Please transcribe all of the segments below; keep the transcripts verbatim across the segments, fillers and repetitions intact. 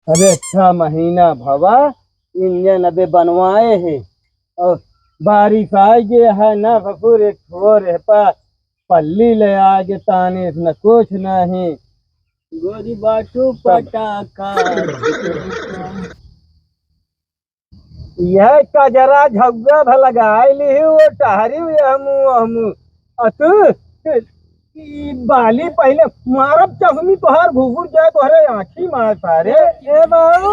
अबे छह महीना भवा इंजन अबे बनवाए है और बारिश आइ गया है ना ससुर, एक ठो और है पा पल्ली ले आगे ताने न कुछ नहीं। गोरी बाटू पटाखा। यह कजरा झउआ भा लगाए लिही, वो टहरी हुई हमू, हमू। अ तू, ई बाली पहले मारब चश्मी तोहार घुघुर जाए तोहरे आँखी मार सारे। ए बाबू,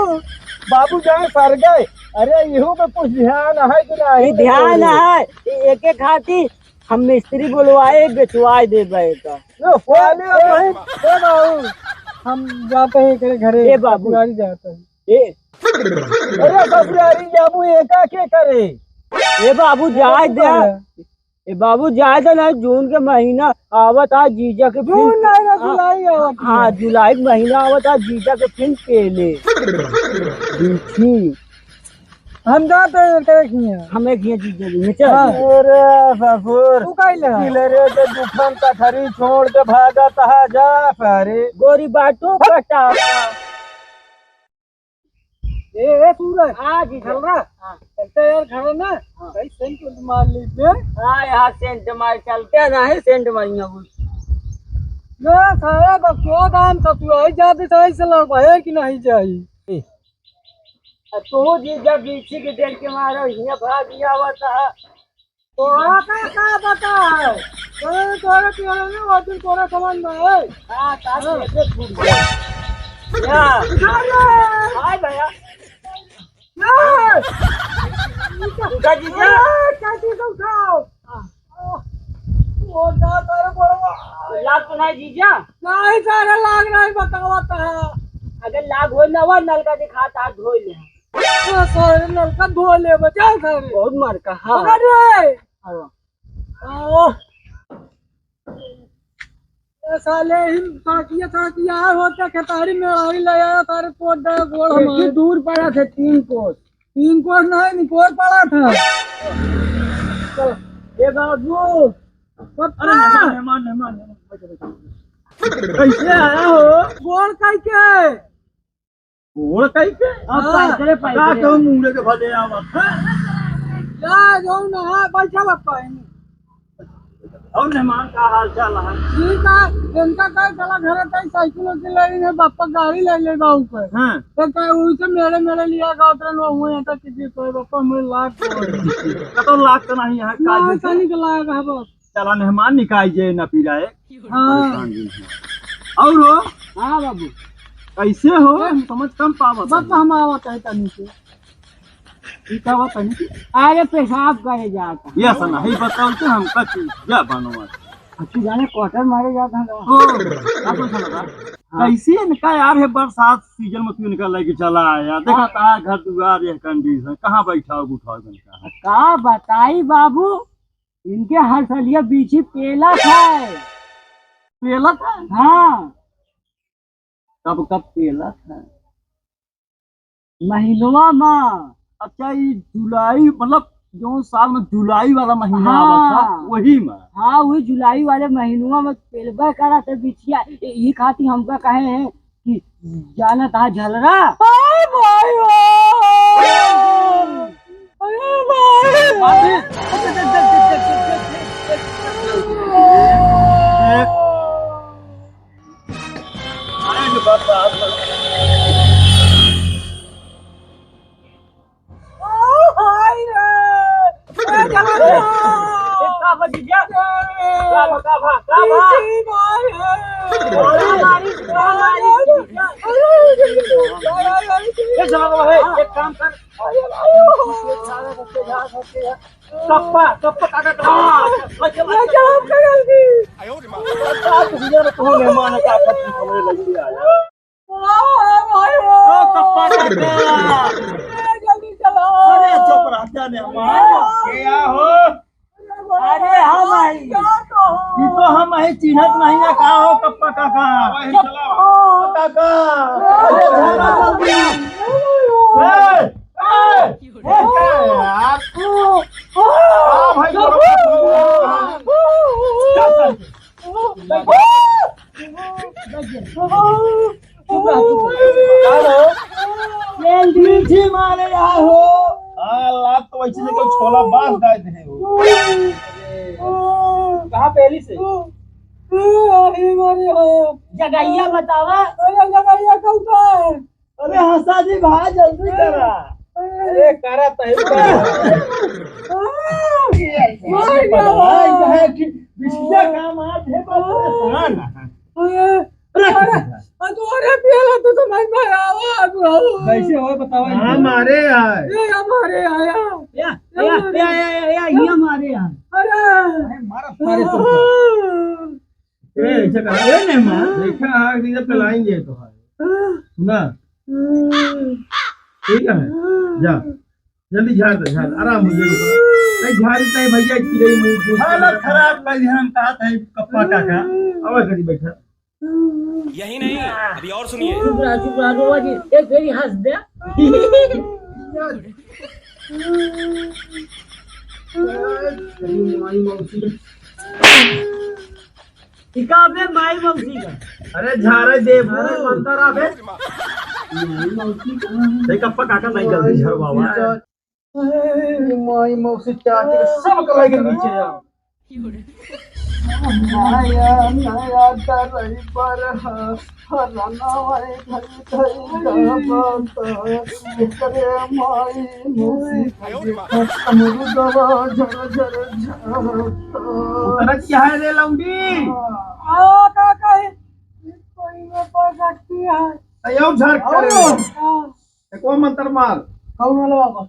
बाबू जाए सर गए। अरे, इहू में कुछ ध्यान है कि नहीं? ई ध्यान है, ए-, एक एक हाथी हम मिस्त्री बोलवाए, बेचवाए देबे का। लो, वाले ए, भाई, ए बाबू, हम जाते हैं एकरे घरे, ए बाबू। ससुरारी जाते हैं। ए। अरे ससुरारी जाबू एका के करे? ए बाबू, जाए दे। ए बाबू, जाए दे ना, जून के महीना आवत आ, जीजा के फिर जून नहीं ना, हाँ, जुलाई आवत हाँ, है। जुलाई के महीना आवत आ, जीजा के फिर पेले। देखी। हम जाते हैं, एकरे खिया। हम एक खिया जीजा जी, चल। हाँ। अरे ससुर, तू काहे ले? चिलरे के दुखन कठरी छोड़ के भागत हा, जा सारे। गोरी बाटू पटाखा। ए, ए, सूरज। हाँ, जीजा। चल रहा। हाँ। चलते यार, घर है ना? हाँ। कहीं सेंट वेंट मार लीजिए। हाँ, यहाँ सेंट मार चलते हैं, नहीं सेंट मारिया कुछ। ना, सारे बकचोद हम ससुरारी जाते सही से लौट है कि नहीं जाई? अब तू जीजा बीछी के देख के मारो, हियाँ भाग गया हुआ था। तोरा का, का पता है? तोरे, तोरे पियले ना, वो दिन तोरे समझ में है। हाँ, तार हाँ। कैसे फूट गया? या। उठा ले। हाय भैया। या। उठा जीजा। अरे, कैसे तो उठाओ? हाँ। ओ, ओ, जा तारे बड़वा। लाग तो नहीं जीजा? नहीं सारे, लाग नहीं बतावत है। अगर लाग होई ना, वो नलका दिखा, तार धोई ले। हाँ, सारे नलका धो ले, बचा सारे। बहुत मार का, हाँ। पकड़ रे। हाँ। आओ। ए साले, हिम ताकिया, ताकिया होते खेतारी में आई ले आया, सारे तोड़ दे गोड़ देखी हमारे। दूर पड़ा थे तीन कोस। तीन कोस नहीं, निकोर पड़ा था। चल, ए बाबू। पप्पा। अरे मेहमान, मेहमान, मेहमान, मेहमान, बैठो, बैठो। कैसे आया हो? गोड़ कई के? ओढ़ कई के? अब हाँ। पैदले, पैदले। का कहूँ, मुड़े के भले आवत है। जा, जाओ ना, हाँ, बैठा बापा, इन्हें। और मेहमान का हाल चाल है? ठीक है, इनका का चला घर तक साइकिल उइकिल ले लेंगे, बापा गाड़ी ले ले बाबू पे। हाँ। तो का उनसे मेरे, मेरे लिया का उतरन वो हुए हैं तो किसी कोई बापा मुझे लाग तो लाग तो नहीं है, ना, काज से। तनिक लाग है बस। चला मेहमान निकाल जे ना पी रहा है। हाँ। परेशान जिन है। और हो? हाँ बाबू। कैसे हो? हम समझ कम पावत बस है। हम आवत है तनी से। ई का बात है? अरे पेशाब करे जाता। ये ऐसा नहीं बताओ तो हम कछु जा बनवा। अच्छी जाने क्वार्टर मारे जाता है। ओ, का पैसा लगा? हाँ। कैसे इनका यार है बरसात सीजन में तू इनका लेके चला आया। देखा हाँ। कहाँ घर दुआर ये कंडीशन, कहाँ बैठाओ उठाओ इनका। का बताई बाबू, इनके हर सलिया बीछी पेला था। पेला था? हाँ। कब कब पेला था? महीनवा में। अच्छा, ई जुलाई, मतलब, जौन साल में जुलाई वाला महीना हाँ। आवत था, वही में। हाँ, वही जुलाई वाले महीनवा में पेलबे करा थे बिछिया। ए-, ई खातिर हमका कहे हैं कि जानत हा झलरा। अरे भाई हो! अरे भाई! अरे बाप रे। ओ भाई रे। ए, जवान ए, हो। ए, का बा जीजा? ए, का बा, का बा, का बा? जीजी भाई है। अरे, मारी, मारी। ए, जवान हो, ए, एक काम कर। अरे भाई हो। कप्पा, कप्पा काका, कप्पा। हाँ। अच्छा, अच्छा, अच्छा। काम कर जल्दी। बता, तुझे तो मेहमान का आपत्ति समझ लगी आया। ओ भाई हो। ओ कप्पा काका। ए, जल्दी चलो। अरे चुप रह जा ने, मार। क्या हो? अरे हाँ भाई। क्या कहो? ये तो हम है चिन्हत नहीं है, का हो कप्पा काका? चुप। काका। अरे धरा जल्दी। ए, ए, ए, यार तू। आ भाई, चुप। चल, चल। चुप रह, चुप रह। हेलो। पहली से। अरे मारे हो। जगहिया बतावा। अरे जगहिया कौन का है? अरे हंसा जी भाई, जल्दी करा। अरे करा तही। मार भाई, कहे कि बिछिया काम आज है, बस परेशान। अरे, अरे, तोरे पियला तो समझ में आवा, बाबू। कैसे हो बतावा इनको? हाँ, मारे यार। ये हमारे आया। या, या, या, या, या, या, ये हमारे यार। अरे। अरे, मारा सारे तो। ए, ऐसे करा। ए, नहीं मार। देखा, आग दीजिए, पिलाएंगे तो है। सुना? ठीक है, जा। जल्दी झाड़ दे, झाड़, आराम हो जाए, रुको। नहीं झाड़ी तय भैया, चिड़ै मुंह की हालत खराब कर दिया, हम कहा था कप्पा काका। आवा करी बैठा। यही नहीं, अभी और सुनिए। चुप रहा, चुप रहा, रोवा जी, एक बेरी हंस दे। इका बे माई मौसी का। अरे झारे देबू। अरे मंतर आ बे। माई मौसी का। देख कप्पा काका नहीं जल्दी झड़वावा। माई मौसी चाची सब कलाई के नीचे आ। नया नया ड्राइवर ह, हरनवा धई धई गावत। एकरे माई मौसी का देखत अमरुदवा झर झर झरत। उतरत क्या है रे लौंडी? आ, का कहे? कोई में पड़ सकती है। अयो झर करे। हाँ। एको मंतर मार। कौन वाला बाबा?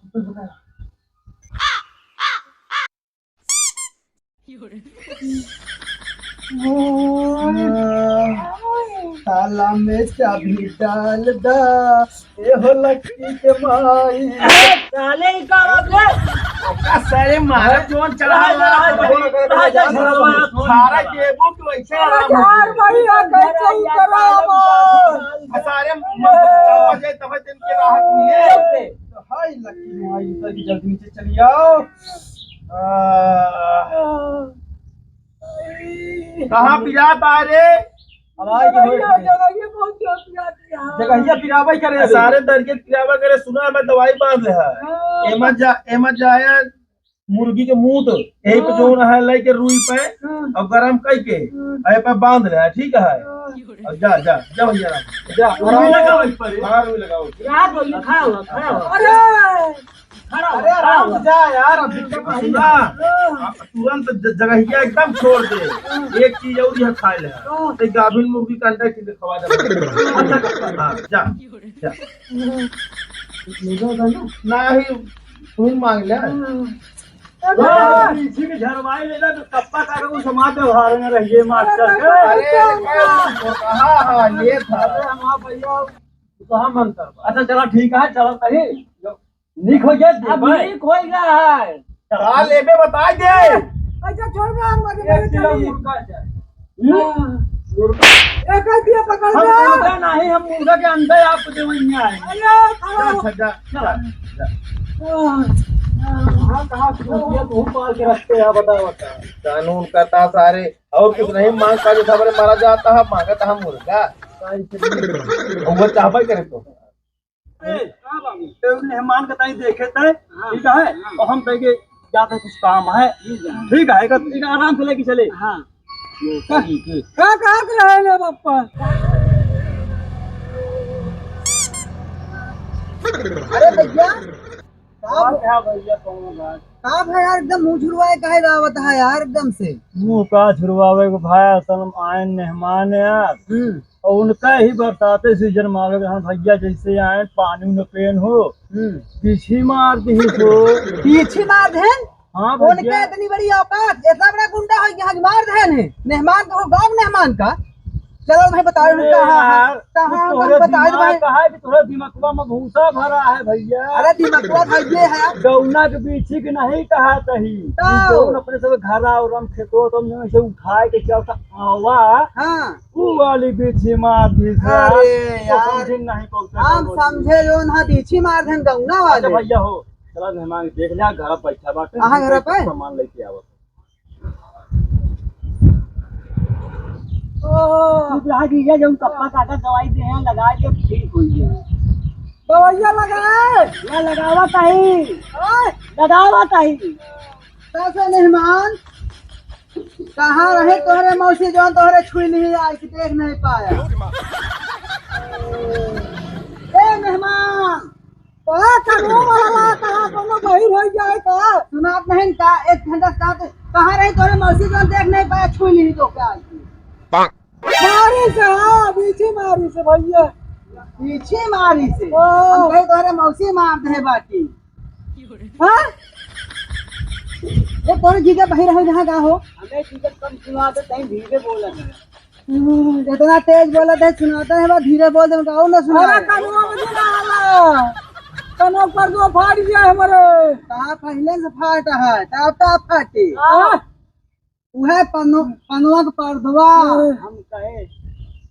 ताला में चाबी डाल दा, ए हो लक्की के माई। साले ई का बात है? ओका सारे मारा जोन चढ़ा रहा है, रहा है, रहा है, रहा है, रहा है। सारा जेबू तो ऐसे अरे यार, भाई, यार, कैसे उतरा अब? आ, सारे मर जाए, तब दिन के राहत मिले। तो हाय लकी माई, उतर के जल्दी नीचे चली आओ। आ, कहाँ पिरात आ रे? अब आए के होए। जगहिया बहुत जोर पिरात है। जगहिया पिरावे करे। सारे दरिये पिरावे करे, सुना, मैं दवाई बांध ले है। हाँ। एमा जा, एमा जाया मुर्गी के मूत, यही पे हाँ। जोन है, लेके रुई पे हाँ। और गरम कई के, हाँ। ए पे बांध ले, ठीक है? हाँ। और जा, जा, जा भैया राम। जा, रुई लगाओ इस पर। हाँ, रुई लगाओ। क्या बोल, खड़ा हो, खड़ा हो। अरे! खड़ा हो, अरे, खड़ा आराम हो। से जा यार, अभी तक नहीं सुना, हाँ। आप तुरंत ज-, जगहिया एकदम छोड़ दे। हाँ। एक चीज और यहाँ खा ले। हाँ। एक गाभिन मुर्गी का अंडा की खवा दे। हाँ, जा, जा। नहीं, तू ही मांग ले। हाँ। हाँ, पीछे के झरवाई ले जा, तो कप्पा का को समाज व्यवहार में रहिए, मास्टर। अरे, अरे, हाँ, हाँ, ये था। अरे, हमारा भैया, तो हम अंतर बा। अच्छा, चला, ठीक है, चला, सही। निक हो गया, अब भाई। निक हो गया है। का लेबे, बता दे। ऐसा छोड़ दे, हम मजे एक मजे किलो चली। मुर्गा चाहिए। हाँ। मुर्गा। एक एक दिया पकड़ हम ले। मुर्गा नहीं, हम मुर्गा के अंडा आपको देवे नहीं आए। अरे, खड़ा हो। जा, जा, जा, जा। हाँ, हाँ, कहाँ से मुर्गिया तू पाल के रखते हैं, बता, बता। कानून का था सारे, और कुछ नहीं मांग पा, जैसा हमारे मारा जाता है, मांगा था मुर्गा। वो चाहबा ही करे तो। ए, का बाबू? ए, मेहमान का ताई देखे थे, हाँ, ठीक है? हाँ। और हम कहेंगे, जाते कुछ काम है, ठीक है। ठीक है, एक, एक आराम से लेके चले। हाँ। का, का, का कह रहे हैं बापा? अरे भैया, का बात है भैया, कौन बात? का भाई यार, एकदम मुंह झुरवाए काहे आवत है यार, एकदम से? मुंह का झुरवावे को भाई, असल में आए मेहमान यार। हम्म। और उनका ही बरसाते सीजन में आवे, हाँ भैया, जैसे आए पानी में पेन हो, हम्म। पीछी मार दी हो। पीछी मार देन? हाँ उनका भैया। इतनी बड़ी औकात, इतना बड़ा गुंडा हो यहाँ मार देन है। मेहमान को गाँव मेहमान का। चलो भाई बताओ अरे कहाँ है, यार, कहाँ तोहरे बताओ दिमाग भाई। कहाँ है कि तोहरे दिमागवा में भूसा भरा है भैया। अरे दिमागवा भैया है। गौना के बीछी के नहीं कहा तही। तो? जौन अपने सब घर आओ, रम खेतो, तुम जौन से उठाए के चलता आवा। हाँ। ऊ वाली बीछी मार दी से। अरे तो यार, समझे नहीं पहुंचा हम समझे जो ना बीछी मार देन गौना अच्छा वाले। भैया हो, चला मेहमान देख लिया, घर बैठा बाटे, कहाँ घर पे? सामान लेके आवत। ओह। चुप रहा जीजा, जौन कप्पा काका दवाई दे हैं, लगा के ठीक हो जाए। दवाइया लगाए? ना लगावा ताही। हाँ? लगावा ताही। कैसे मेहमान? कहाँ रहे तोहरे मौसी, जौन तोहरे छुई नहीं, आज देख नहीं पाया। ए मेहमान, कहाँ करो वाला, कहाँ कोनो बहिर हो जाए का? सुनात नहीं का? एक घंटा साथ कहाँ रहे तोहरे मौसी, जौन देख नहीं पाया, छुई नहीं तो क्या आज? मारी से, हाँ, बीछी मारी से भैया। बीछी मारी से? हाँ। हम कहे तोहरे मौसी मार दे बाटी। हाँ? ये तोरे जीजा बहिर है जहाँ का हो? हमें जीजा कम सुनाते, तहीं धीरे बोला है। हम्म, इतना तेज बोलत है, सुनाता है बा, धीरे बोल दे, गाओ ना सुना। अरे कनवा में ना आला, कनवा पर दो फाड़ दिया हमारे। कहाँ पहले से फाटा है, टाप टाप फाटे। हाँ। उहे पनो-, पनवा के पर्दवा। हाँ। हम कहे।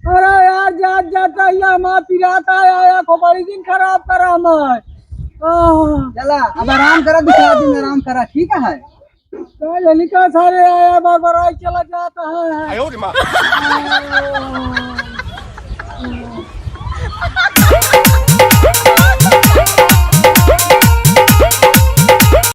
अरे यार, जात जाता या माँ पिराता आया, आया, खोपड़ी दिन खराब करा हमार। आह। चला, अब आराम करा, दूसरा दिन आराम करा, ठीक है? का जनी का सारे आया, बार बार आई चला जाता है। आयो रे माँ। आह।